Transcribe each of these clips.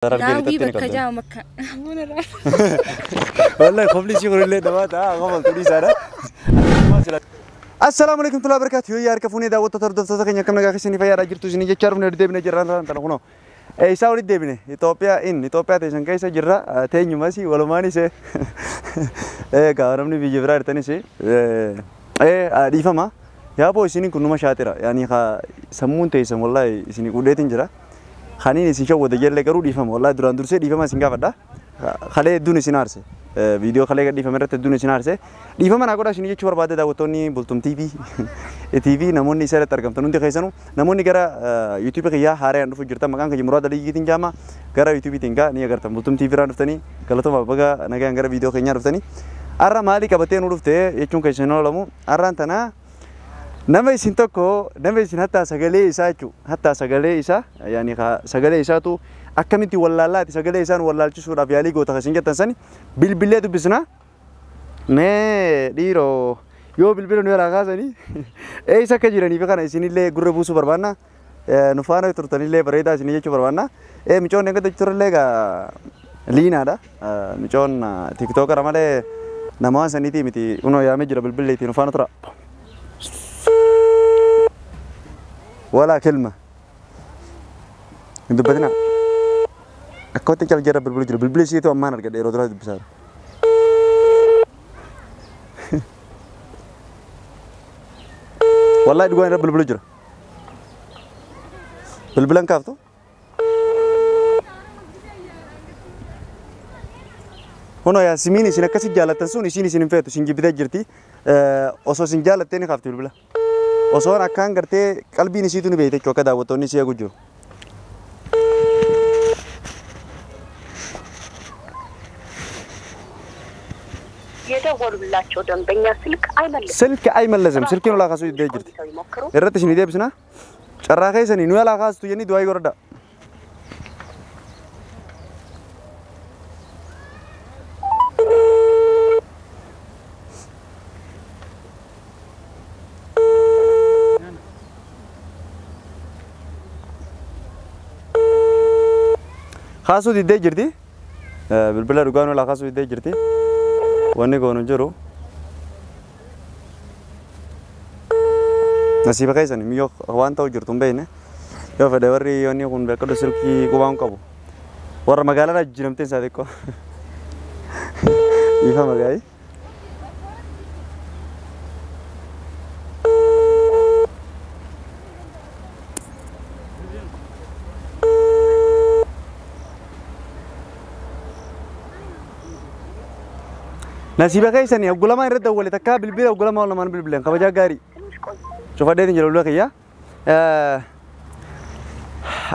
Naawwii bakka jaama bakka. Wallahi qofli ishii kunillee namaa ta'a qofa dhiisaadha. Assalaamu alaikum warahmatullahi wabarakatuh. Yoo harka fuunee daawwattoota hordoftoota keenya akkam nagaa keessanii fayyaadhaa jirtu isinii jechaa dhufne walitti deebine jirra tana kunoo. Isaa walitti deebine Itoophiyaa in Itoophiyaa teessan keessa jirra teenyumas walumaanis egaa namni biyya biraa jirtanis dhiifama. Yaaboo isiniin kun numa shaatira yaani sammuun teessan wallahi isinii qudheetiin jira. Kaniin isin shawwate jallee garuu dhiifama wallahi duraan dursee dhiifama isin gaafadha. Kalee hedduun isin aarse. Viidiyoo kalee gadhiifame irratti hedduun isin aarse. Dhiifama naa godhaa isin jechuu barbaade daawwattoonni Bultum TV TV namoonni isa irratti argamtan hundi keessanuu namoonni gara YouTube kiyyaa haaraan dhufu jirtan maqaan kiyya Muraad Aliyyiitiin jaama gara YouTubeetiin gaa ni agartan Bultum TV irraan dhuftanii galatooma baga nagaan gara viidiyoo keenyaa dhuftanii. Har'a maalii qabatee nu dhufte jechuun keessan hin oolamu. Har'aan tana nama isin tokko nama isin hattaa sagalee isaa jechuudha. Hattaa sagalee isaa yaani sagalee isaatu akkamitti wallaallaati sagalee isaan wallaalchisuudhaaf yaalii goota kan isin jettan sani bilbilee dubbisna. Mee dhiiroo yoo bilbila nu jalaa kaasanii eessa akka jiranii fi kana isinillee gurra buusuu barbaanna. Nu faana turtanillee bareedaa isinii jechuu barbaanna. Micoon eeggattu turellee egaa liinaadha. Micoon tiiktookara malee nama waan saniitii miti unoo yaamee jira bilbillee ittiin nu faana tura. ولا كلمة دبتنا أكوتي كل جرب بالبلي جرب بالبلي شيء تو أمان أرجع إيرو درا بسار والله تقول رب بالبلي جرب بالبلان كافتو هنا يا سميني سينك سجالة تنسوني سيني سيني فاتو سينجي بدأ جرتي أصلا سنجالة تاني خافتي بالبلا Osoon akkaan gartee qalbiin isiitu ni beekte jechuudha akka daawwattoonni isii eegu jiru. የደወሉላቸው ደንበኛ ስልክ አይመልስም። ስልክ አይመለስም። ስልኪን olaa kaasuu diddee jirti. Irratti isinii deebisna. Carraa keessanii nu alaa kaastu jennee du'aa godhadhaa. Kaasuu diddee jirti. Bilbila dhugaan olaa kaasuu diddee jirti. Wanni goonu jiru. Nasiiba keessan miyyoo waan ta'u jirtu hin beekne. Yoo fedhe warri yoonni kun beekadhu silkii qubaan qabu. Warra magaalaa jijjiiramteen isaa xiqqoo. Ifa magaayi. Nasiiba keessanii oggolamaa irratti dawwale takkaa bilbila oggolamaa lamaan bilbileen kabajaa gaarii. Cufadheetiin jira bilbila kiyya.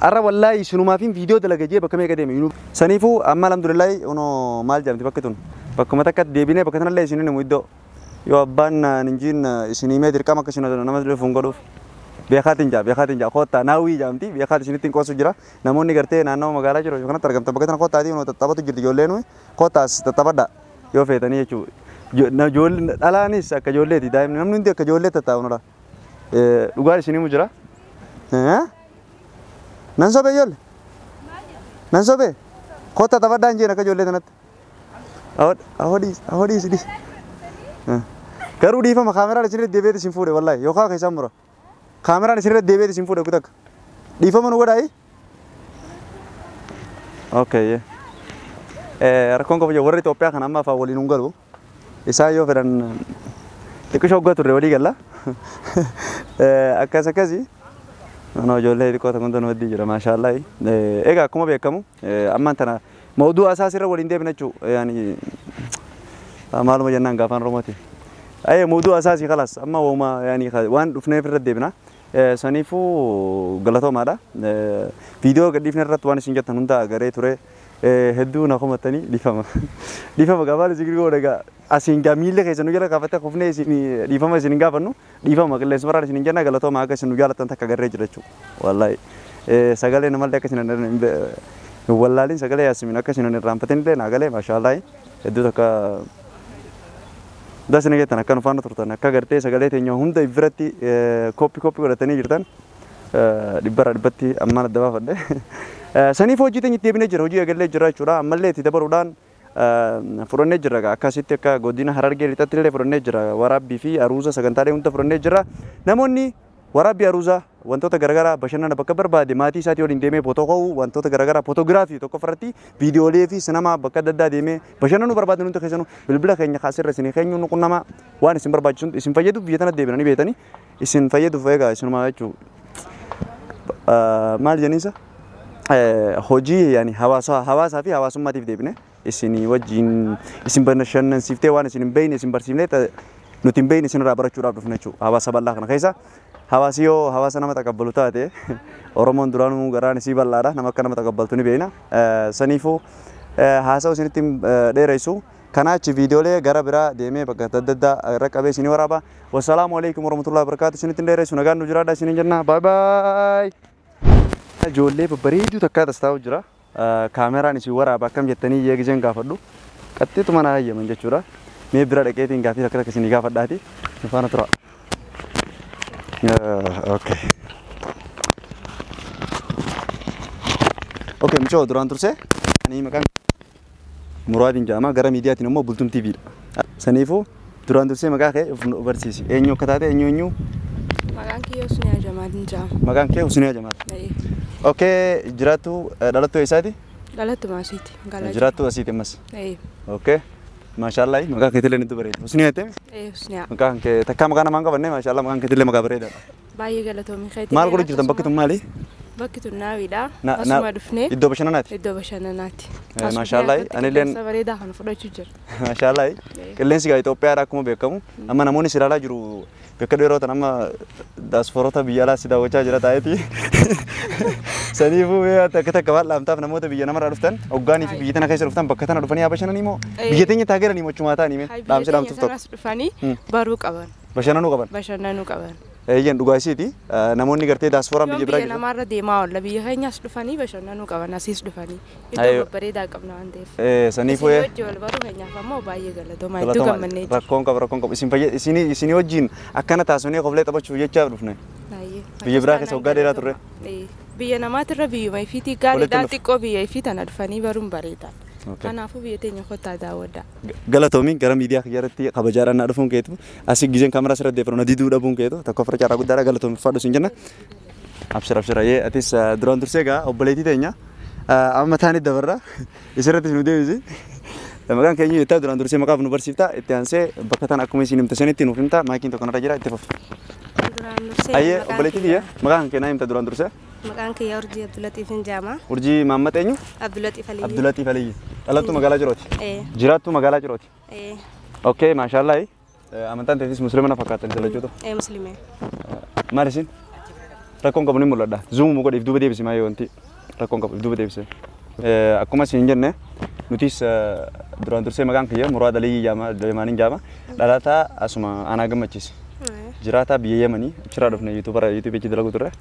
Har'a wallaahi sinumaafin viidiyoo dalaga jee bakka meeqa deeme. Saniifuu amma alhamdulillahi unoo maal jedhamti bakki tun. Bakkuma takkatti deebinee bakka tanallee isin himu iddoo. Yoo abbaan ninjiin isin himee dirqama akka isin nama dhufuun godhuuf. Beekaatiin jaa beekaatiin jaa koottaa naawwii jedhamti beekaati isinitti hin qoosu jira. Namoonni gartee naannoo magaalaa jiru kanatti argamtan bakka tana koottaatii unoo tattaphatu jirti ijoolleen nuyi koottaas tattaphadha. Yoo feetanii jechuudha. Ijoolleen dhalaanis akka ijoolleeti daa'imni namni hundi akka ijoollee tattaa'u nudha. Dhugaan isin himu jira. Nan sobee ijoollee? Nan sobee? Kottaa taphadhaa hin jeen akka ijoollee tanatti. Ahoo dhiisi dhiisi. Garuu dhiifama kaameraan isin irra deebi'eet isin fuudhe wallaahi yookaan keessaan mura. Kaameraan isin irra deebi'eet isin fuudhe kutakka. Dhiifama nu godhaayi? Okay. Rakkoon qabu warri Itoophiyaa kan amma afaan waliin hin galu. Isaan yoo fedhan xiqqishoo hoggaa turre walii galla. Akkas akkasi. Nama ijoollee xiqqoo tokko nu maddii jira maashaallah. Egaa akkuma beekamu ammaan tana mawduu asaasirra waliin deebina jechuudha. Yaani maaluma jennaan gaafaan Oromooti. Ayyee mawduu asaasii khalaas amma wauma yaani waan dhufneef irra deebina. Saniifuu galatoomaadha. Viidiyoo gadhiifne irratti waan isin jettan hunda agaree ture. Hedduu na komatanii dhiifama. Dhiifama gabaan isin godha egaa asiin gaa miilla keessa nu jala kaafattee kufnee isin dhiifama isin hin gaafannu dhiifama qilleensa baraan isin hin jenna galatooma akka isin nu jaalatan takka agarree jira jechuudha. Wallaahi sagalee namallee akka isin hin wallaalin sagalee yaasmin akka isin hin irraanfatin illee naa galee maashaallah hedduu takka dasni jettan akka nu faana turtan akka gartee sagalee teenya hunda biratti koppii koppii godhatanii jirtan dhibbarraa dhibbatti ammaan adda baafadhe. Saniif hojii teenyatti deebinee jira, hojii eegallee jira jechuudha. Ammallee itti dabaluudhaan fudhannee jira. Akkasitti akka godina Harargee lixatti illee fudhannee jira. Waraabbii fi aruuza sagantaalee hunda fudhannee jira. Namoonni waraabbii aruuza wantoota garaagaraa bashannana bakka barbaade maatii isaatii waliin deemee footoo ka'uu, wantoota garaagaraa footogiraafii tokko irratti viidiyoolee fi sinamaa bakka adda addaa deemee bashannanuu barbaadan hundi keessanuu bilbila keenya kaasirra isin keenyu nu qunnama. Waan isin barbaachisu isin fayyaduuf biyya tanatti deebinanii beetanii isin fayyaduuf egaa isinuma jechuudha. Maal jeniisa? Hojii yaani hawaasaa fi hawaasummaatiif deebine isin wajjin isin bashannansiiftee waan isin hin beekne isin barsiifnee nuti hin beekne isinirraa barachuudhaaf dhufne jechuudha. Hawaasa bal'aa kana keessa hawaasi yoo hawaasa nama taqabbalu taate, Oromoon duraanuu garaan isii bal'aadha, nama akka nama taqabbaltu ni beekna. Saniifuu haasa'u isinitti dheeressu. Kanaachi viidiyoolee gara biraa deemee bakka adda addaa irra qabee isinii waraaba. Wassalaamu alaikum warahmatullahi wabarakatuh. Isinitti dheeressu, nagaan nu jiraadha isiniin jenna. Bye bye. Ijoollee babbareedduu takkaa tas taa'u jira. Kaameraan isin waraaba akkam jettanii eegiseen gaafadhu. Qaxxiixuma na hayyaman jechuudha. Mee bira dhaqeetiin gaafii takka takka isinii gaafadhaati. Nu faana tura. Okay. Okay, mucoo duraan tursee ani maqaan Muraadiin jedhama, gara miidiyaatiin immoo Bultum TVdha. Saniifuu duraan dursee maqaa kee of nu barsiisi. Eenyu akka taate, eenyu eenyu? Maqaan kiyya Husniyaa Jamaal jedhama. Maqaan kee Husniyaa Jamaal. Okay, jiraattu dhalattuu eessaati? Dhalattuu asiiti. Magaalaa Jiraattuu asiiti ammas. Ee. Okay. Maashaallah, maqaa keetillee ni bareeda. Husniyaa jettee? Ee, Husniyaa. Maqaan kee takkaa maqaa namaan qabanne, maashaallah, maqaan keetillee maqaa bareedaadha. Baay'ee galatoomii keetii. Maal godhu jirtan, bakki tun maali? Bakki tun naawiidha. Asuma dhufnee. Iddoo bashannanaati? Iddoo bashannanaati. Maashaallah, anilleen Qilleensa bareedaa kana fudhachuu jira. Maashaallah, qilleensi gaa Itoophiyaadha akkuma beekamu. Amma namoonni si ilaalaa jiru bakka yeroo tan amma daasfoorota biyya alaa si daawwachaa jira taa'eeti. Saniifuu mee takka takka waan laamtaaf namoota biyya namarraa dhuftan hoggaanii fi biyya tana keessa dhuftan, bakka tana dhufanii haa bashannanii moo biyya teenya taa galanii mochumaa ta'anii mee dhaamsi dhaamtuuf tokko. Sanas dhufanii baruu qaban. Bashannanuu qaban. Bashannanuu qaban. Eeyyan, dhugaa isiiti. Namoonni gartee daasfooraan biyya biraa Biyya namaarra deemaa oolla, biyya keenyas dhufanii bashannanuu qaban, asiis dhufanii. Iddoo babbareedaa qabna waan ta'eef. Saniifuu Isin wajjin wal baruu keenyaaf ammoo baay'ee galatoomaa, hedduu gammannee jira. Rakkoon qaba, rakkoon qaba. Isin fayyad isinii wajjin akkana taasisanii qoflee taphachuuf jechaaf dhufne. Biyya biraa keessa waggaa dheeraa turre. Biyya namaatirra biyyuma ifiitii gaariidha, xiqqoo biyya ifii tana dhufanii baruun bareedaadha. Kanaafuu biyya teenya kottaa daawwadhaa. Galatoomiin, gara miidiyaa kiyyaarratti kabajaadhaan naa dhufuun keetu, asii gizeen kaameraa sirra deeffannu na diduu dhabuun keetu tokko fira carraa guddaadha, galatoomi, fadhu sin jenna. Abshira, abshira, yee atis duraan dursee egaa obboleettii teenya amma taanii dabarra isirratti nu deebisi. Maqaan keenya jettaa duraan dursee maqaaf nu barsiifta, itti aansee bakka tana akkuma isin himte sanitti nuuf himta, maakiin tokko narra jira, itti fufi. Ayyee, obboleettii kiyya, maqaan kee naa himta duraan dursee. Maqaan kiyya Urjii Abdullatiif jedhama. Urjii Maammat eenyu? Abdullatiif Aliyyi. Abdullatiif Aliyyi. Dhalattuu magaalaa Jirooti? Ee. Jiraattuu magaalaa Jirooti? Ee. Okay, maashaallah. Amantaan teetis musliima na fakkaatan isa lachuutu. Ee, musliima. Maal isin? Rakkoon qabu ni mul'adha. Zuumu godhe, if duuba deebisi, maayee wanti rakkoon qabu if duuba deebise. Akkuma isin jenne nutis duraan dursee maqaan kiyya Muraad Aliyyi jedhama, Jamaaniin jedhama. Dhalataa asuma aanaa gammachiisi. Jiraataa biyya Yemanii, achirraa dhufne, yuutuubara yuutuubii achi dalagu turre.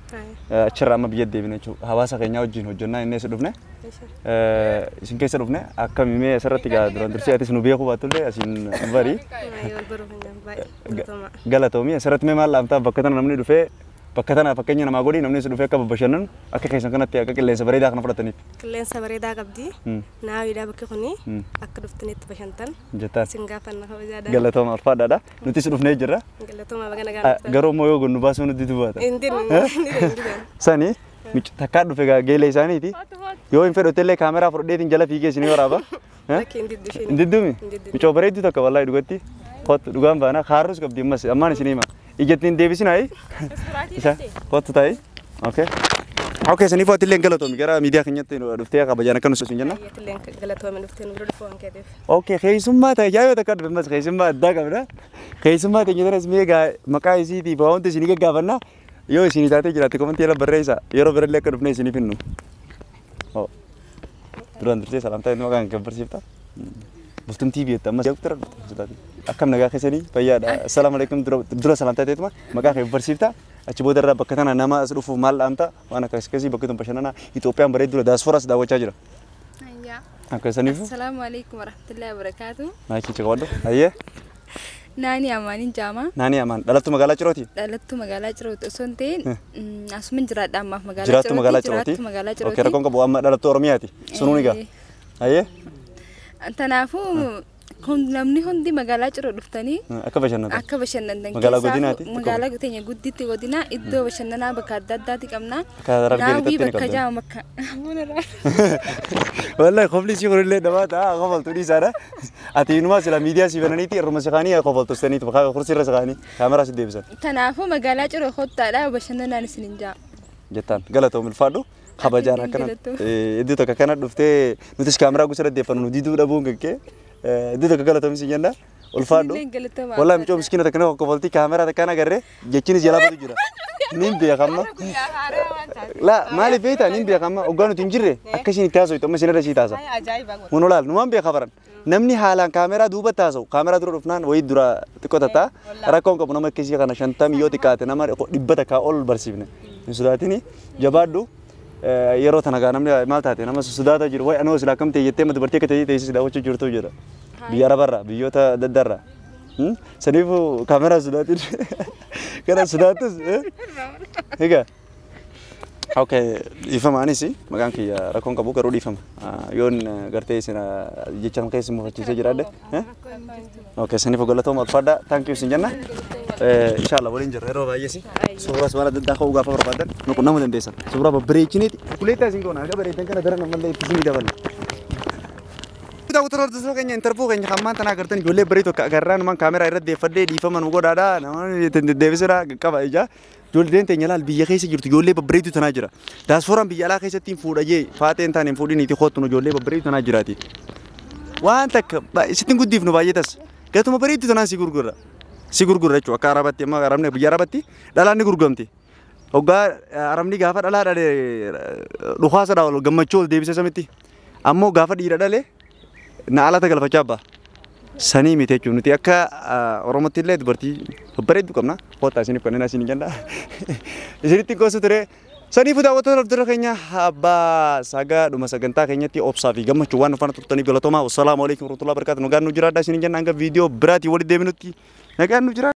Achirraa amma biyya deebine jechuudha. Hawaasa keenyaa wajjin hojjennaa inni as dhufne. Isin keessa dhufne akkami mee asirratti gaa duraan dursee atis nu beekuu baattullee asiin barii. Galatoomii, asirratti mee maal laamtaa bakka tana namni dhufee, bakka tana fakkeenya namaa godhi, namni as dhufee akka bashannanu, akka keessan kanatti akka qilleensa bareedaa kana fudhataniif. Qilleensa bareedaa qabdi. Naawiidha bakki kuni, akka dhuftanitti bashantan. Jettaan. Isin gaafanna kabajaadha. Galatooma, alfaadhaadha. Nutis dhufnee jirra. Galatooma, baga nagaan. Garuu immoo yoo gonnu baasuu nuti dubaata. Indin. Sani takkaa dhufe geela isaaniiti. Yoo hin fedhu illee kaameraa fudhadheetiin jala fiigee isinii waraaba. Hin diddumi? Micoo bareedduu takka wallaahi dhugatti. Kottu, dhugaan baana kaarrus qabdi ammas ammaan isinii hima. Ijattiin deebisinaayi. Isa kottu taa'i. Okay. Okay, saniifuu ati illee galatoomi, gara miidiyaa keenyatti dhuftee kabajaan akka nu sin jenna. Galatoomi, dhuftee nu bira dhufuu waan keetiif. Okay, keessummaa ta'e jaayoo takka dhufe ammas keessummaa addaa qabna. Keessummaa teenya tanas mee egaa maqaa isiitiif waa wanti isinii gaggaafanna. Yoo isinii taatee jiraatte komantii jala barreessa. Yeroo birallee akka dhufnee isiniif hinnu. Duraan dursee salaamtaa inni maqaan kan barsiifta. Bultum TV jette ammas yaa dhufte. Akkam, nagaa keessanii, fayyaadha? Assalaamu alaikum, dura salaamtaa ta'eetuma maqaa kee barsiifta. Achi booda irraa bakka tana nama as dhufuuf maal dhaamta, waan akkas akkasii, bakki tun bashannanaa Itoophiyaan bareeddudha, daasforaas daawwachaa jira. Akka saniif. Assalaamu alaikum warahmatullahi wabarakatuh. Maayikii qabadhu. Ayyee. Naani Amaanin jaama. Naani Amaan. Dhalattu magaalaa Cirooti? Dhalattu magaalaa Cirooti osoo hin ta'in asuma jiraadha ammaaf magaalaa Cirooti. Jiraattu magaalaa Cirooti? Jiraattu magaalaa Cirooti. Okey, rakkoon qabu amma dhalattu Oromiyaati. Sunuu ni ga'a. Ayyee? Kanaafuu namni hundi magaalaa Ciroo dhuftanii akka bashannantan. Akka bashannantan. Magaalaa godinaati? Magaalaa teenya gudditti godina iddoo bashannanaa bakka adda addaati qabna. Akka Harargee Naawwii lixatti ni bakka qabdan. jaama bakka. Wallahi qofli si kunillee namaa ta'a qofaltu dhiisaadha. Ati inumaa sila miidiyaa si bananiiti irruma siqaanii qofaltu saniitu kursi irra siqaanii kaameraa si deebisan. Kanaafuu magaalaa Ciroo kottaadha bashannanaan isin hin jaa. Jettaan galatoom ulfaadhu kabajaan akkana iddoo tokko akkana dhuftee nutis kaameraa gosa deeffannu nu diduu dhabuun kankee iddoo tokko galatoom isin jenna ulfaadhu. Wallahi mucoo miskiina takka nama qofaltii kaameraa takkaan agarree jechinis jalaa badu jira. Niin beekamma. La maaliif beektaa niin beekamma hoggaa nuti hin jirre akka isin itti haasoftu amma isin irra isii taasa. Mun olaal numaan beeka baran namni haalaan kaameraa duuba taasa'u kaameraa dura dhufnaan wayii dura xiqqoo tataa rakkoon qabu nama akkasii kana 50 yoo xiqqaate nama 100 takkaa ol barsiifne. Hin sodaatini jabaadhu yeroo tana gaa namni maal taate nama sodaata jiru wayi anoo silaa akkam ta'e jettee dubartii akka ta'e teessee daawwachuu jirtu jira. Biyya Arabarraa biyyoota adda addaarraa. Saniifuu kaameraa sodaatin kana sodaatus egaa. Okay, dhiifama anis maqaan kiyya rakkoon qabu garuu dhiifama. Yoon gartee isin jechaan keessa mufachiisee jiraadhe. Okay, saniif galatooma ulfaadha. Thank you isin jenna. Inshallah waliin jirra yeroo baay'ees. Suuraa waan adda addaa ka'uu gaafa barbaadan nu qunnamuu dandeessan. Suuraa babbareechiniiti. Kuleettaa isin goona aga bareedan kana daran ammallee itti isinii daballa. Daawwattoota hordoftoota keenya interview keenya hammaan tanaa agartan ijoollee bareedu akka agarraa numaan kaameraa irratti deeffadhee dhiifama nu godhaadha. Namoonni deddeebiseera qaba ija. Ijoolleen teenya laal biyya keessa jirtu ijoollee babbareedu tanaa jira. Daasfooraan biyya alaa keessatti hin fuudha jee faaxeen taane hin fuudhiniiti kottu ijoollee babbareedu tanaa jiraati. Waan takka sittiin guddifnu baay'ee tas. Gatuma bareedu tanaan si gurgurra. Si gurgurra jechuudha akka Arabatti amma Arabni biyya Arabatti dhalaan ni gurguramti. Hoggaa Arabni gaafa dhalaa dhale dhukaasa dhaa gammachuu ol deebisee samitti. Ammoo gaafa dhiira dhale na alata galfachaa abbaa. Sanii miti jechuun nuti akka Oromootti illee dubartii babbareeddu qabna. Kottaa isiniif kanneen asiin jenna. Isinitti goosu ture. Saniifuu daawwattoota hordoftoota keenya abbaa sagaa dhuma sagantaa keenyatti obsaa fi gammachuu waan nu faana turtaniif galatoomaa. Wassalaamu alaikum warahmatullahi wabarakatuh. Nagaan nu jiraadhaa isiniin jenna hanga viidiyoo biraatii walitti deebinutti. Nagaan nu jiraadhaa.